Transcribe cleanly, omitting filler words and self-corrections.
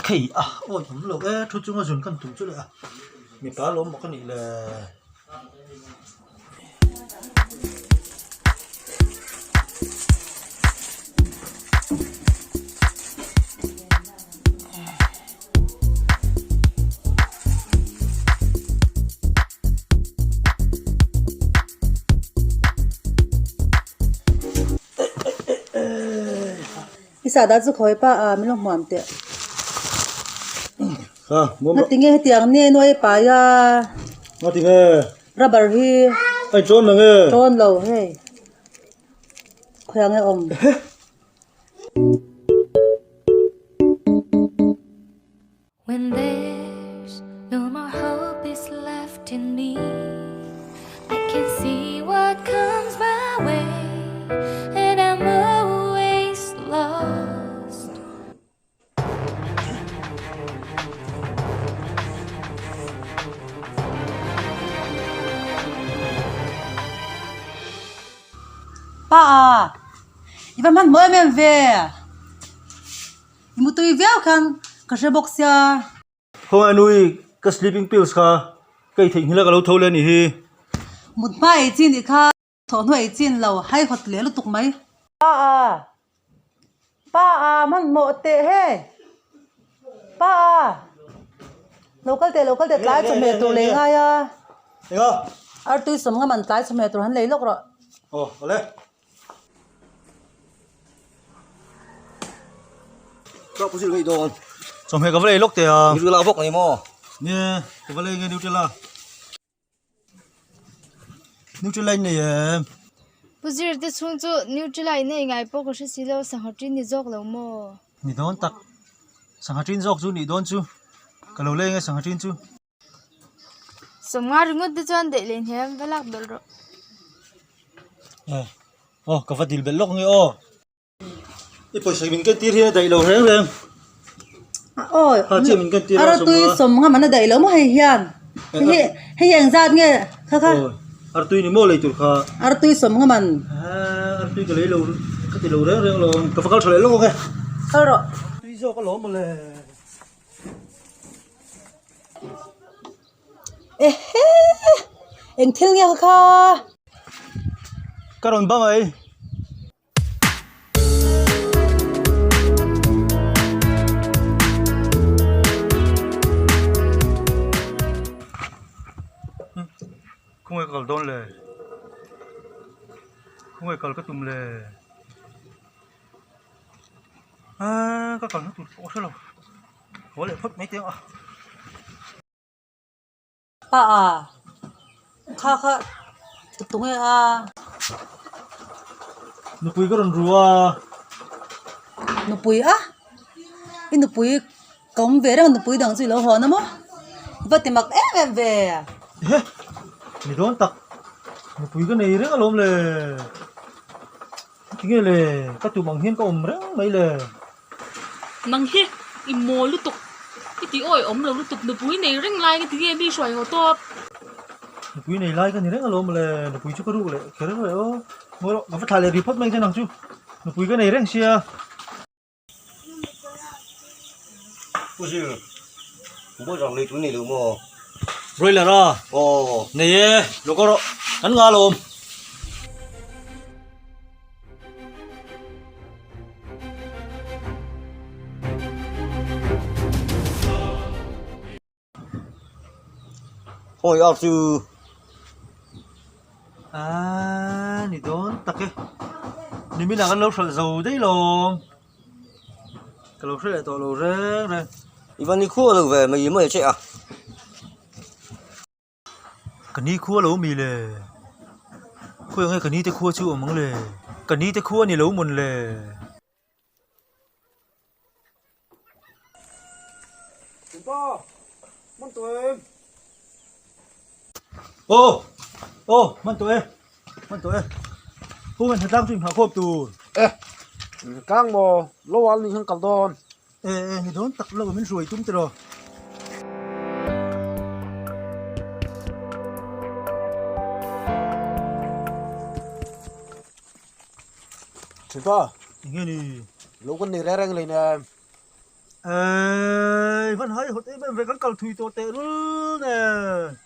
Khei a awi awm lo e thu chunga zun kan tum chu leh a mipa lawm maw ka nih le. I sahdah chu khawi pa a min lo hmuam teh. Ngatinge hetiang nge nuai pai a. Ngatinge. Rubber hi. Ai chawn lo nge. Chawn lo hei. Khawi ang e awm. When there's no more hope is left in me I can see what comes my way And I'm always lost Pa a, i va hmanhmawh em em ve? I mutui viau khan ka hre bawk sia. Khawngaih nui ka sleeping pills kha ka i theihnghilh a ka lo tho leh a nih hi. Mut hma ei chi nih kha thawhhnu ei chin lo haihawt leh lutuk mai. Pa a, pa a hmanhmawh teh hei, pa a, lo kal teh lo kal teh tlai chawhmeh tur lei ngai a. Enga? Artui sawm nga man tlai chawhmeh tur han lei lawk rawh. Aw, awle. Chawhmeh ka va lei lawk teh a. Nutella bawk ani maw? Nia, ka va lei nge Nutella. Nutella in nei em? Pu Zir te chhung chu Nutella in ei ngai pawh ka hre si lo, sangha ṭin ni zawk lo maw? Ni dawn tak. Sangha ṭin zawk chu nih dawn chu. Ka lo lei nge sangha ṭin chu. Sawmnga ringawt te chuan daih leh hniam va lak belh rawh. Eh, aw ka va dil belh lawk nge aw. I pawisa min ken tir hian a daih lo reng reng. Aw, Ha chiah min ken tir a ara tui sawmnga man a daih lo maw hei hian. Hei hei eng zat nge kha kha. Aw, artui ni maw lei tur kha. Artui sawmnga man. Ah, artui ka lei lo ka ti lo reng reng lo. Ka va kal tha leh lawk ang e. Kal rawh. Tui zawk alawm mawle. Ehe! Eng thil nge kha? Ka rawn bang ai. Khawngaih ka kal dawn le. Khawngaih kal ka tum le. Aaa ka kalna tur pawh ka hre lo. Haw leh phawt mai teh ang a. Pa a, kha kha tunge a. Nupui ka rawn ru a. Nupui a? I nupui ka awm ve reng a nupui dang chu i lo hawn a maw? I va ti mak em em ve. Ehe, ni dawn tak. Nupui ka nei reng alawm le. Tinge le, ka tum ang hian ka awm reng mai le. Nang hi i mawl lutuk, i ti awi awm lo lutuk, nupui nei reng lai nga tinge mi hruai haw tawp. Nupui nei lai ka ni reng alawm le, nupui chu ka ruk leh kher reng aw. Ngawi rawh, ka va thlah leh ri phawt mai ang che nang chu, nupui ka nei reng sia. Pu Zir, Bawlrang lei tur nei lo maw? Broiler a? Aw. Nei e, lo kawr rawh, kan ngah alawm. Khawi ar chu. Aaa ni dawn tak e. Nimin ah kan lo hralh zo daih lawm. Ka lo hre leh tawh lo reng reng. I va ni khuah lo ve mai mai che a. Ka ni khua lo mi le. Khawi ang nge ka ni te khua chu awm ang le. Ka ni te khua ni lo mawn le. Aw aw man tawh e man tawh e pu nge hnatlang chu inhah khawp tur. E kang maw lo al ni hian kal dawn. E e ni dawn tak lo min hruai tum tiraw. Thipa Enge ni? Lo kan nei reng reng lei nen. Eii van hai hawt em em ve kan kal thui tawh teh lul nen.